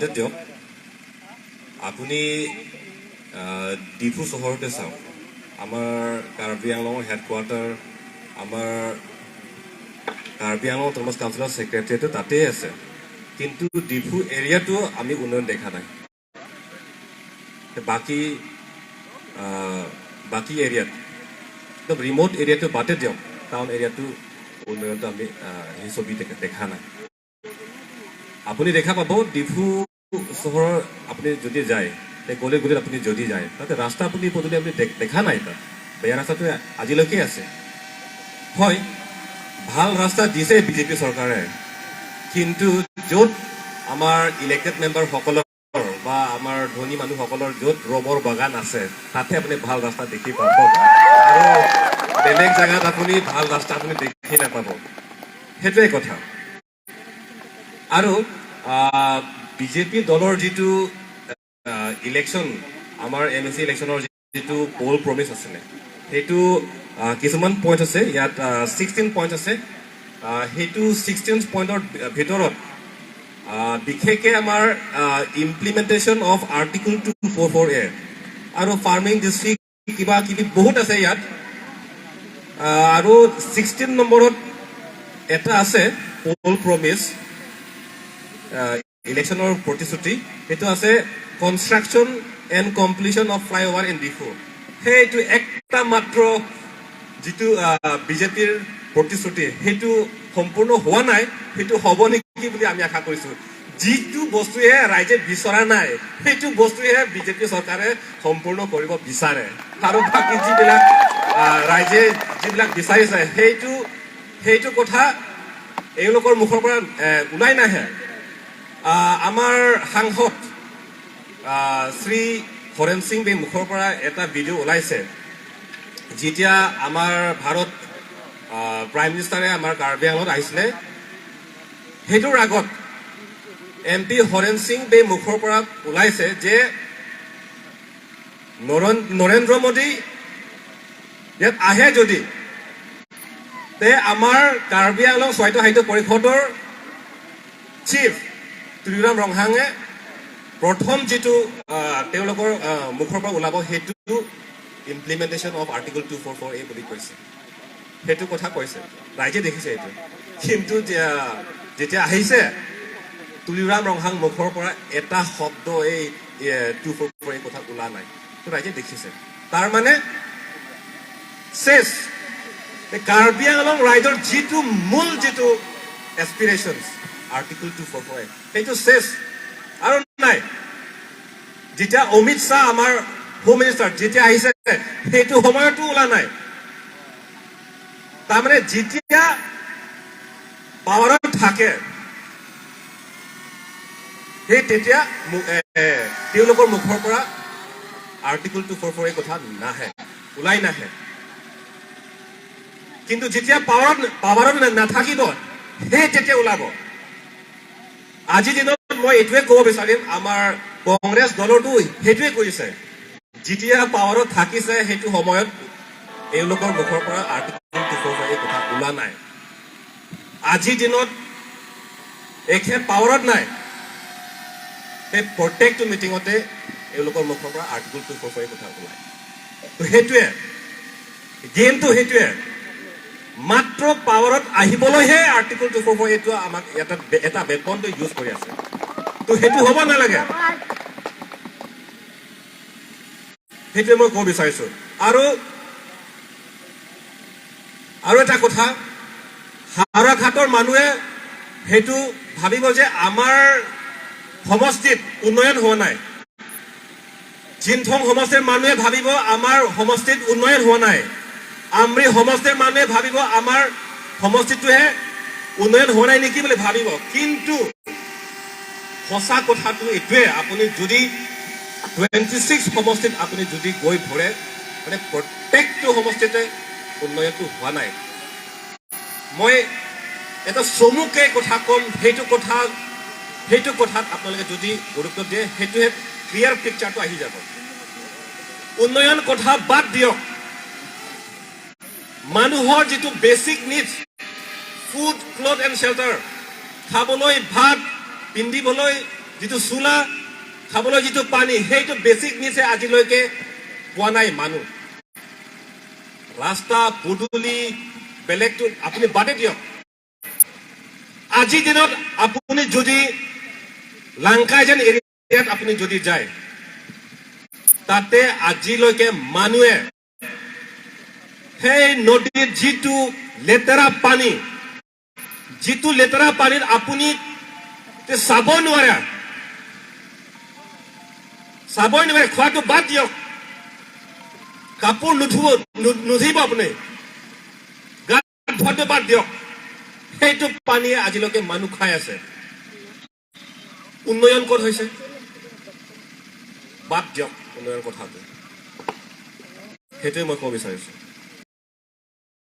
বাদে দিয়ক, আপুনি ডিফু চহৰতে চাওক, আমাৰ কাৰ্বি আংলঙৰ হেডকোৱাৰ্টাৰ, আমাৰ কাৰ্বি আংলং অট'নমাছ কাউন্সিলৰ ছেক্ৰেটেৰিয়েটো তাতেই আছে। কিন্তু ডিফু এৰিয়াটো আমি উন্নয়ন দেখা নাই। বাকী এৰিয়াত, একদম ৰিম'ট এৰিয়াটো বাদে দিয়ক, টাউন এৰিয়াটো উন্নয়নটো আমি সেই ছবি দেখা নাই। আপুনি দেখা পাব, ডিফু চহৰৰ আপুনি যদি যায়, এই গলি গলিত আপুনি যদি যায়, তাতে ৰাস্তা আপুনি পদূলি আপুনি দেখা নাই। তাত বেয়া ৰাস্তাটো আজিলৈকে আছে। হয়, ভাল ৰাস্তা দিছে বিজেপি চৰকাৰে, কিন্তু য'ত আমাৰ ইলেক্টেড মেম্বাৰসকলৰ বা আমাৰ ধনী মানুহসকলৰ য'ত ৰবৰ বাগান আছে, তাতে আপুনি ভাল ৰাস্তা দেখি পাব আৰু বেলেগ জেগাত আপুনি ভাল ৰাস্তা আপুনি দেখি নাপাব। সেইটোৱে কথা। আৰু বিজেপি দলৰ যিটো ইলেকশ্যন, আমাৰ এমএচি ইলেকশ্যনৰ যিটো পল প্ৰমিচ আছিলে, সেইটো কিছুমান পইণ্ট আছে ইয়াত, 16 পইণ্ট আছে। সেইটো 16 পইণ্টৰ ভিতৰত বিশেষকে আমাৰ implementation of Article 244A আৰু ফাৰ্মিং ডিষ্ট্ৰিক্ট, কিবা কিবি বহুত আছে ইয়াত। আৰু 16 নম্বৰত এটা আছে পল প্ৰমিচ, ইলেকশ্যনৰ প্ৰতিশ্ৰুতি, সেইটো আছে construction and completion of flyover in Diphu। সেইটো একটা মাত্ৰ যিটো বিজেপিৰ প্ৰতিশ্ৰুতি, সেইটো সম্পূৰ্ণ হোৱা নাই। সেইটো হ'ব নেকি বুলি আমি আশা কৰিছো। যিটো বস্তুৱে ৰাইজে বিচৰা নাই, সেইটো বস্তুহে বিজেপি চৰকাৰে সম্পূৰ্ণ কৰিব বিচাৰে। আৰু বাকী যিবিলাক ৰাইজে যিবিলাক বিচাৰিছে, সেইটো কথা এওঁলোকৰ মুখৰ পৰা ওলাই নাহে। আমাৰ সাংসদ শ্ৰী হৰেণ সিং বে মুখৰ পৰা এটা ভিডিঅ' ওলাইছে, যেতিয়া আমাৰ ভাৰত প্ৰাইম মিনিষ্টাৰে আমাৰ কাৰ্বি আংলঙত আহিছিলে, সেইটোৰ আগত এম পি হৰেণ সিং বে মুখৰ পৰা ওলাইছে যে নৰেন্দ্ৰ মোদী ইয়াত আহে যদি, তে আমাৰ কাৰ্বি আংলং স্বায়ত্ত সাহিত্য পৰিষদৰ চিফ তুলিৰাম ৰংহাঙে প্ৰথম যিটো তেওঁলোকৰ মুখৰ পৰা ওলাব, সেইটো implementation of Article 244A বুলি কৈছে। সেইটো কথা কৈছে, ৰাইজে দেখিছে এইটো। কিন্তু যেতিয়া আহিছে, তুলিৰাম ৰংহাং মুখৰ পৰা এটা শব্দ এই 244 এই কথা ওলা নাই। তো ৰাইজে দেখিছে। তাৰ মানে চেচ। এই কাৰ্বি আংলং ৰাইজৰ যিটো মূল যিটো এছপিৰেশ্যনছ আৰ্টিকল 244, সেইটো চেচ আৰু নাই। যেতিয়া অমিত শ্বাহ, আমাৰ হোম মিনিষ্টাৰ, যেতিয়া আহিছে, সেইটো সময়তো ওলা নাই। তাৰমানে যেতিয়া পাৱাৰত থাকে, সেই তেতিয়া তেওঁলোকৰ মুখৰ পৰা আৰ্টিকল 244 এই কথা নাহে, ওলাই নাহে। কিন্তু যেতিয়া পাৱাৰত নাথাকিব, সেই তেতিয়া ওলাব। আজিৰ দিনত মই এইটোৱে ক'ব বিচাৰিম, আমাৰ কংগ্ৰেছ দলতো সেইটোৱে কৰিছে। যেতিয়া পাৱাৰত থাকিছে, সেইটো সময়ত এওঁলোকৰ মুখৰ পৰা আৰ্টিকল 244 এই কথা ওলোৱা নাই। আজিৰ দিনত এখেত পাৱাৰত নাই, সেই প্ৰত্যেকটো মিটিঙতে এওঁলোকৰ মুখৰ পৰা আৰ্টিকল 244 এই কথা ওলায়। তো সেইটোৱে গেমটো, সেইটোৱে মাত্ৰ পাৱাৰত আহিবলৈহে আৰ্টিকল 244 এইটো আমাক এটা এটা ৱেপনটো ইউজ কৰি আছে। তো সেইটো হ'ব নালাগে, সেইটোৱে মই ক'ব বিচাৰিছো। আৰু এটা কথা, হাওৰাঘাটৰ মানুহে সেইটো ভাবিব যে আমাৰ সমষ্টিত উন্নয়ন হোৱা নাই। জিনথং সমষ্টিৰ মানুহে ভাবিব আমাৰ সমষ্টিত উন্নয়ন হোৱা নাই। আমৰি সমষ্টিৰ মানুহে ভাবিব আমাৰ সমষ্টিটোহে উন্নয়ন হোৱা নাই নেকি বুলি ভাবিব। কিন্তু সঁচা কথাটো এইটোৱে, আপুনি যদি 26 সমষ্টিত আপুনি যদি গৈ ভৰে, মানে প্ৰত্যেকটো সমষ্টিতে উন্নয়নটো হোৱা নাই। মই এটা চমুকে কথা ক'ম, সেইটো কথাত আপোনালোকে যদি গুৰুত্ব দিয়ে, সেইটোহে ক্লিয়াৰ পিকচাৰটো আহি যাব। উন্নয়ন কথা বাদ দিয়ক, মানুহৰ যিটো basic needs, food, cloth and shelter, খাবলৈ ভাত, পিন্ধিবলৈ যিটো চোলা, খাবলৈ যিটো পানী, সেইটো বেচিক নিডছে আজিলৈকে পোৱা নাই মানুহ। ৰাস্তা পদূলি বেলেগটো আপুনি বাদে দিয়ক। আজিৰ দিনত আপুনি যদি লাংকাইজান এৰিয়াত আপুনি যদি যায়, তাতে আজিলৈকে মানুহে সেই নদীৰ যিটো লেতেৰা পানী, যিটো লেতেৰা পানীত আপুনি চাব নোৱাৰে, চাবই নোৱাৰে, খোৱাটো বাদ দিয়ক, কাপোৰ নুধুব, নুধুব, আপুনি গা ধোৱাটো বাদ দিয়ক, সেইটো পানীয়ে আজিলৈকে মানুহ খাই আছে। উন্নয়ন ক'ত হৈছে? বাদ দিয়ক উন্নয়ন কথাটো। সেইটোৱে মই ক'ব বিচাৰিছো।